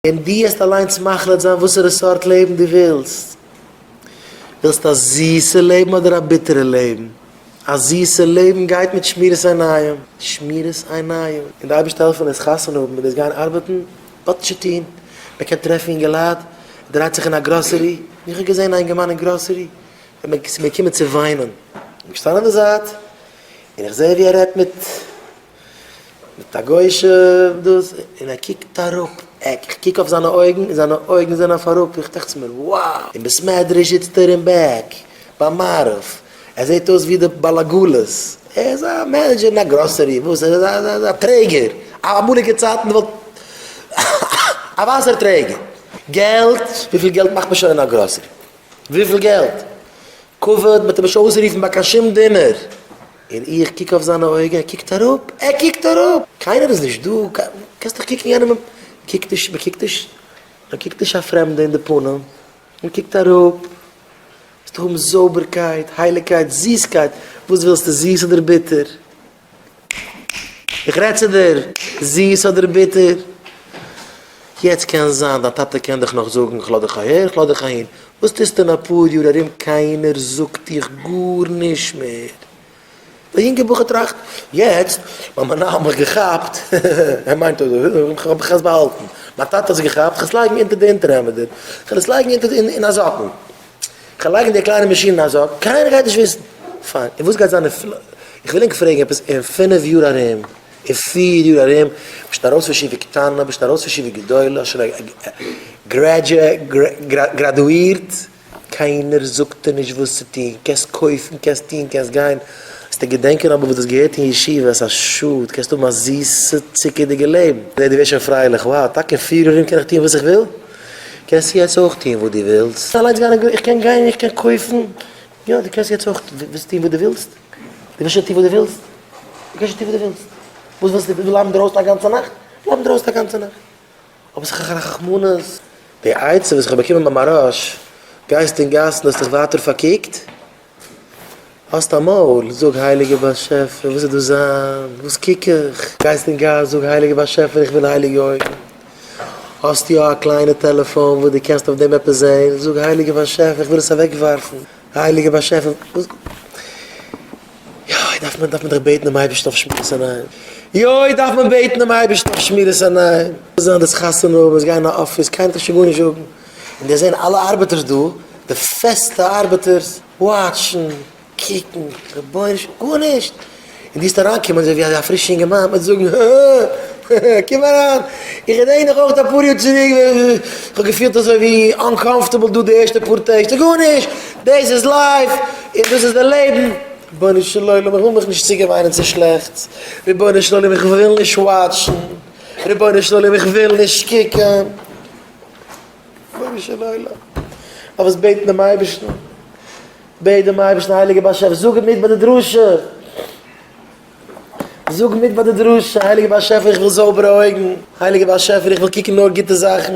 און דו העסט אליינס מחליט זיין וואסערע סארט לעבן דו ווילסט. ווילסט א זיסע לעבן אדער א ביטערע לעבן? א זיסע לעבן גייט מיט שמירת עיניים. שמירת עיניים. און די אייבערשטער העלפן דאס חתונה האבן און דאס גיין ארבעטן האט נישט צו טון. מען קען טרעפן אינגעלייט, דרייט זיך אין א גראסערי, איך האב געזען א אינגערמאן אין גראסערי, ווען מען ס'איז מיר געקומען צו וויינען, איך בין געשטאנען אין די זייט, און איך זע ווי ער רעדט מיט מיט א גוי'אישע דאס, און ער קוקט אראפ, איך קוק אויף זיינע אויגן, און זיינע אויגן זענען אויף אראפ, איך טראכט צו מיר, wow! אין בית מדרש זיצט ער אין back, ביי מעריב, ער זעט אויס ווי די בעל עגלות, ער איז א manager אין א גראסערי, וואס ער איז א טרעגער, אמאליגע צייטן וואלט א וואסער טרעגער. געלט, וויפיל געלט מאכט מען שוין אין א גראסערי? וויפיל געלט? כבוד, מ'האט אים נישט אויסגערופן ביי קיין שום דינער. און איך קוק אויף זיינע אויגן, ער קוקט אראפ, ער קוקט אראפ! קיינער איז נישט דא, קענסט דאך קוקן יענעם, קוקט נישט, מ'קוקט נישט, מ'קוקט נישט א פרעמדע אין די פנים, מ'קוקט אראפ. וועסטו האבן זויבערקייט, הייליגקייט, זיסקייט, וואס ווילסטו, זיס אדער ביטער? איך רעד צו דיר, זיס אדער ביטער? יעצט קען זיין דיין טאטע קען דיך נאך זאגן איך לאז דיך אהער איך לאז דיך אהין, וואס טוסטו אין אפאר יאר ארום קיינער זאגט דיך גארנישט מער, דער יונגער בחור טראכט, יעצט מיין מנהל האט מיך געכאפט, ער מיינט אז איך האב עס באהאלטן, מיין טאטע האט זיך געכאפט, איך וועל עס לייגן אונטער די אונטערהעמעדער, איך וועל עס לייגן אונטער אין א זאקן, איך וועל לייגן די קליינע מאשין אין א זאק, קיינער גייט נישט וויסן. פיין, און וואס גייט זיין אין, איך וויל ענק פרעגן עפעס, אין פינף יאר ארום, אין פיר יאר ארום, ביסט ארויס פון ישיבה קטנה, ביסט ארויס פון ישיבה גדולה, האסט שוין גראדואירט, קיינער זאגט דיר נישט וואס צו טון, קענסט קויפן, קענסט טון, קענסט גיין, וועסטו געדענקען אבער וואס דו האסט געהערט אין ישיבה, עס איז א שאד, קענסט האבן א זיסע צוקערדיגע לעבן, דו ווערסט שוין פרייליך, wow, טאקע אין פיר יאר ארום קען איך טון וואס איך וויל? קענסט יעצט אויך טון וואס דו ווילסט? אליינס גיין, איך קען גיין, איך קען קויפן, יא, דו קענסט יעצט אויך, ווילסט טון וואס דו ווילסט? דו ווילסט שוין טון וואס דו ווילסט? דו קענסט שוין טון וואס דו ווילסט. וואס ווילסטו, ווילסט בלייבן דרויסן א גאנצע נאכט? בלייב דרויסן א גאנצע נאכט. אבער ס'איז א רחמנות. די עצה וואס איך האב באקומען ביי מוהרא"ש, גייסט אין גאס און האסט דיך ווייטער פארקוקט, האסט א מויל, זאג הייליגער באשעפער וואס איז דאס זיין, וואס קוק איך, גייסט אין גאס, זאג הייליגער באשעפער איך וויל הייליגע אויגן, האסט יא א קליינע טעלעפאן וואס דו קענסט אויף דעם עפעס זען, זאג הייליגער באשעפער איך וויל עס אוועקווארפן, הייליגער באשעפער וואס. יוי דארף מען דארף מען דאך בעטן דעם אייבערשטן אויף שמירת עיניים, יוי דארף מען בעטן דעם אייבערשטן אויף שמירת עיניים, זיין דאס חתונה האבן, עס גיין אין א אפיס, קיינער וועט שוין גארנישט זאגן, און דער זען אלע ארבעטערס דא, די פעסטע ארבעטערס, וואטשן, קוקן, רבונו של עולם, גארנישט, און דו וועסט אריינקומען אזוי ווי א פרישע אינגערמאן, מען וועט זאגן, הא הא, קום אריין, איך געדענק נאך אויך אפאר יאר צוריק ווען איך האב געפילט אזוי ווי uncomfortable דא די ערשטע פאר טעג, ס'איז גארנישט, דאס איז life, און דאס איז די לעבן. רבונו של עולם איך וויל מיך נישט צוגעוויינען צו שלעכטס, רבונו של עולם איך וויל נישט וואטשן, רבונו של עולם איך וויל נישט קוקן, רבונו של עולם, אבער עס בעטן דעם אייבערשטן, בעט דעם אייבערשטן הייליגער באשעפער, זאג מיט ביי די דרשה, זאג מיט ביי די דרשה, הייליגער באשעפער איך וויל זויבערע אויגן, הייליגער באשעפער איך וויל קוקן נאר גוטע זאכן.